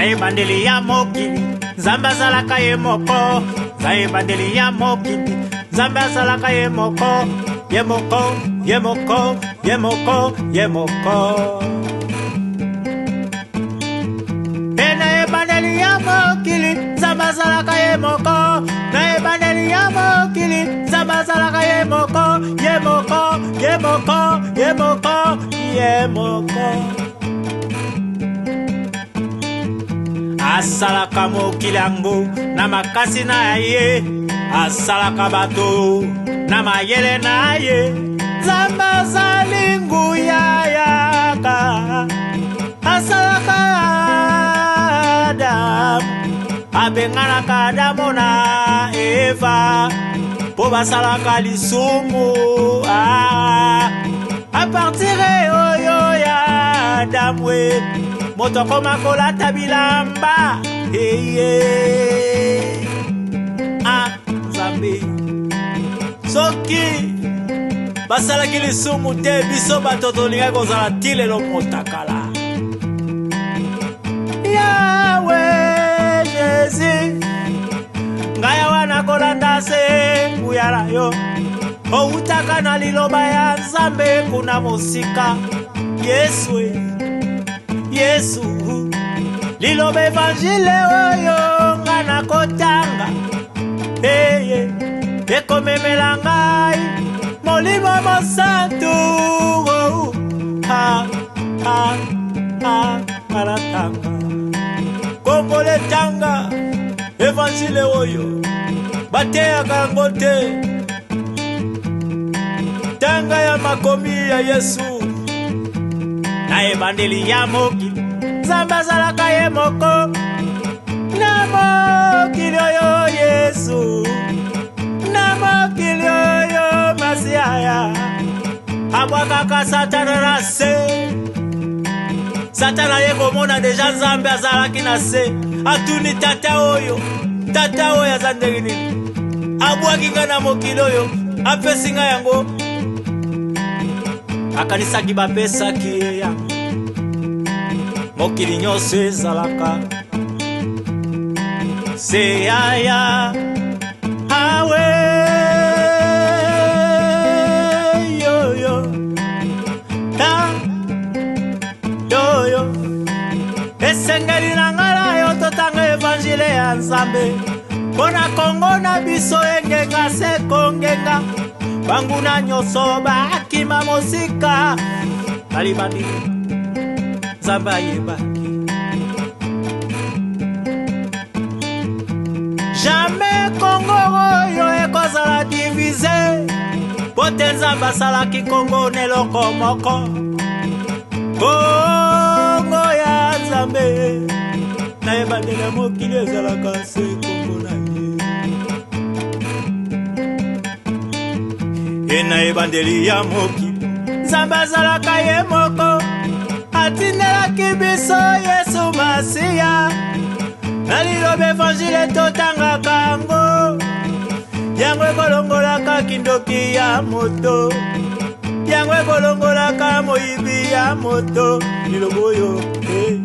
Na ebandeli ya mokili, Nzambe azalaka ye moko. Na ebandeli ya mokili, Nzambe azalaka ye moko. Ye moko, ye moko, ye moko, ye moko. Mpe na ebandeli ya mokili, Nzambe azalaka ye moko. Na ebandeli ya mokili, Nzambe azalaka ye moko. Ye moko, ye moko, ye moko, ye moko. Asalaka mokili yango na makasi na ye, asalaka bato na mayele na ye. Nzambe azali nguya yaka, asalaka Adamu, abenganaka Adamu na Eva mpo basalaka lisumu. Ah, a partir oyo ya Adamu e, moto akoma kolata bilamba eye. Ah, Nzambe, soki basalaki lisumu te, biso bato tolingaki kozala ti lelo motakala. Yawe Jésus, ngai awa nakolanda se nguya na yo, outaka na liloba ya Nzambe kuna mosika. Yesu e, Yesu, liloba evangile oyo nga nakotanga eye ekomemela ngai Molimo Mosantu. Oh, ah, ah, ah, nga natanga kongole, tanga evangile oyo bateyaka yango te. Tanga ya makomi ya Yesu. Na ebandeli ya mokili, Nzambe azalaka ye moko. Na mokili oyo Yesu, na mokili oyo Masiaya abwakaka Satana na se. Satana ye komona deja Nzambe azalaki na se, atuni tata oyo, tata oyo aza ndenge nini? Abwaki ngai na mokili oyo, apesi ngai yango. Akanisaki bapesaki ye yango, mokili nyonso ezalaka se yaya awe yoyo ta yoyo. Esengeli na ngai na yo totanga evangile ya Nzambe mpo na Kongo na biso engenga se kongenga, banguna nyonso bakima mosika. Balibandi Nzambe ayebaki jamais Kongo oyo ekozala divisé, po te Nzambe asalaki Kongo na eloko moko. Kongo ya Nzambe, na ebandeli ya mokili ezalaka se kombo na ye. E na ebandeli ya mokili, Nzambe azalaka ye moko, atindelaki biso Yesu Masiya. Na liloba evangile totangaka yango, yango ekolongolaka kindoki ya moto, yango ekolongolaka moyibi ya moto. Liloba oyo eh.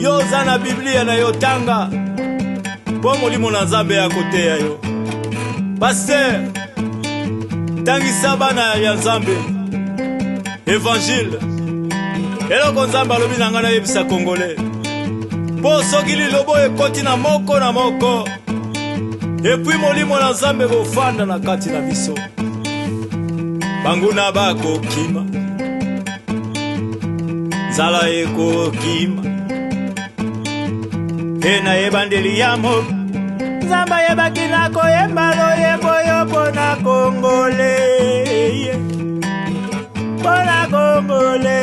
Yo oza na Biblia na yo, tanga mpo Molimo na Nzambe ya koteya yo. Pasteur, tangisa bana ya Nzambe evangile. Eloko Nzambe alobi na ngai nayebisa Kongole, mpo soki liloba oyo ekoti na moko na moko, et puis Molimo na Nzambe kofanda na kati na biso, banguna bakokima, nzala ekokima. E na ebandeli ya moki, Nzambe ayebaki na koyemba loyembo oyo mpo na Kongole, mpo na Kongole.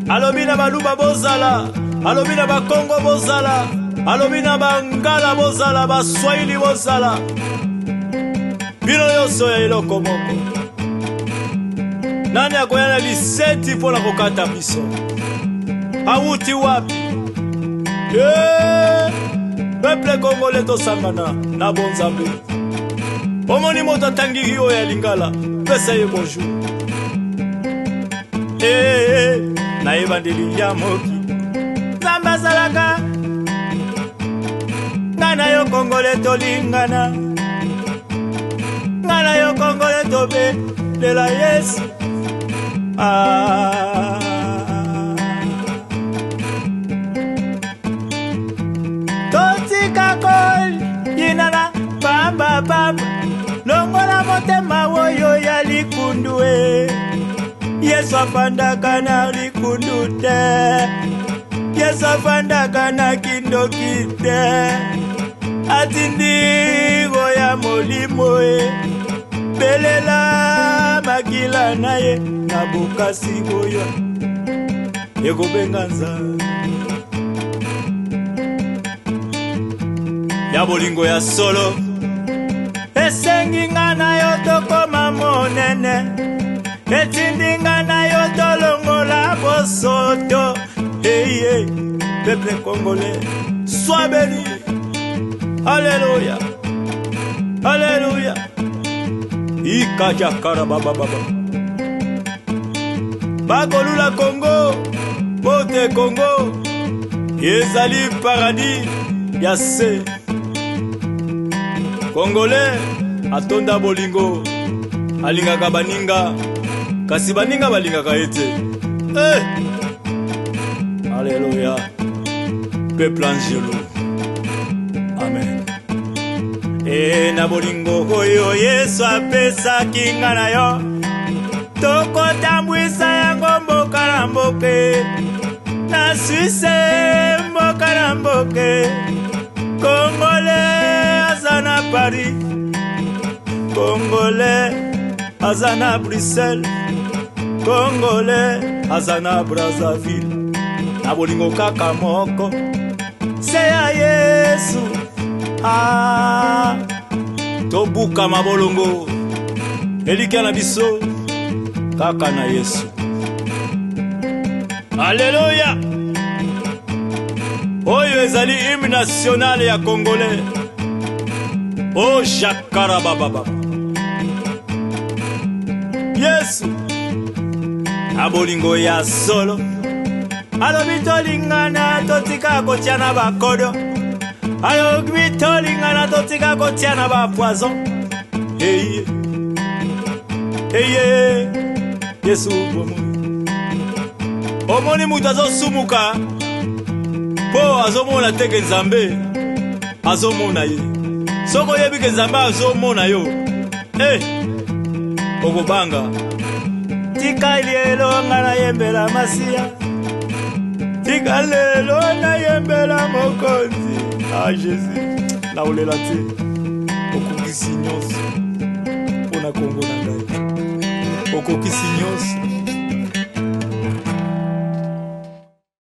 Alobi na Baluba bozala, alobi na Bakongo bozala, alobi na Bangala bozala, Baswahili bozala, bino nyonso ya eloko moko. Nani akoya na liseti mpo na kokata biso? Awuti wapi? E, peuple congolais, tosangana na bonzambe. Omoni moto atangiki oyo ya lingala, pesa ye bonjour. Eh, eh. Na ebandeli ya mokili Nzambe asalaka ngai na yo kongole tolingana ngai na yo kongole tobelela Yesu ah. Totika koyinana pamba pamba longola motema oyo ya likundu e Yesu afandaka na likundu te Yesu afandaka na kindoki te atindi ya molimo e belela makila na ye na bokasi oyo ekobenga Nzambe ya bolingo ya solo esengi nga na yo tokoma monene etindi nga na yo tolongola bosoto eye peuple congolais sois béni alleluya alleluya ikajakara babababa bakolula Kongo pote Kongo ezali paradis ya se Congolais atonda bolingo alingaka baninga kasi baninga balingaka ye te eh! Alleluya peuple angelo amen e na bolingo oyo Yesu apesaki nga na yo tokotambwisa yango mboka na mboke na Suisse mboka na mboke Congolais aza na Paris Congolais aza na Bruxelles Congolais aza na Brazzaville na bolingo kaka moko se ya Yesu ah, tobuka mabolongo elikya na biso kaka na Yesu Alleluya oyo ezali hymne nationale ya Congolais o jakara bababa Yesu na bolingo ya solo alobi tolingana totika kotia na bakodo alobi tolingana totika kotia na bapoison eye eye Yesu bomoi omoni moto azosumuka mpo azomona teke Nzambe azomona ye soki oyebi ke Nzambe azomona yo eh, okobanga tika lelo nga nayembela Masiya tika lelo nayembela mokonzi ah Jésus naolela te okokisi nyonso mpo na Kongo na ngai okokisi nyonso.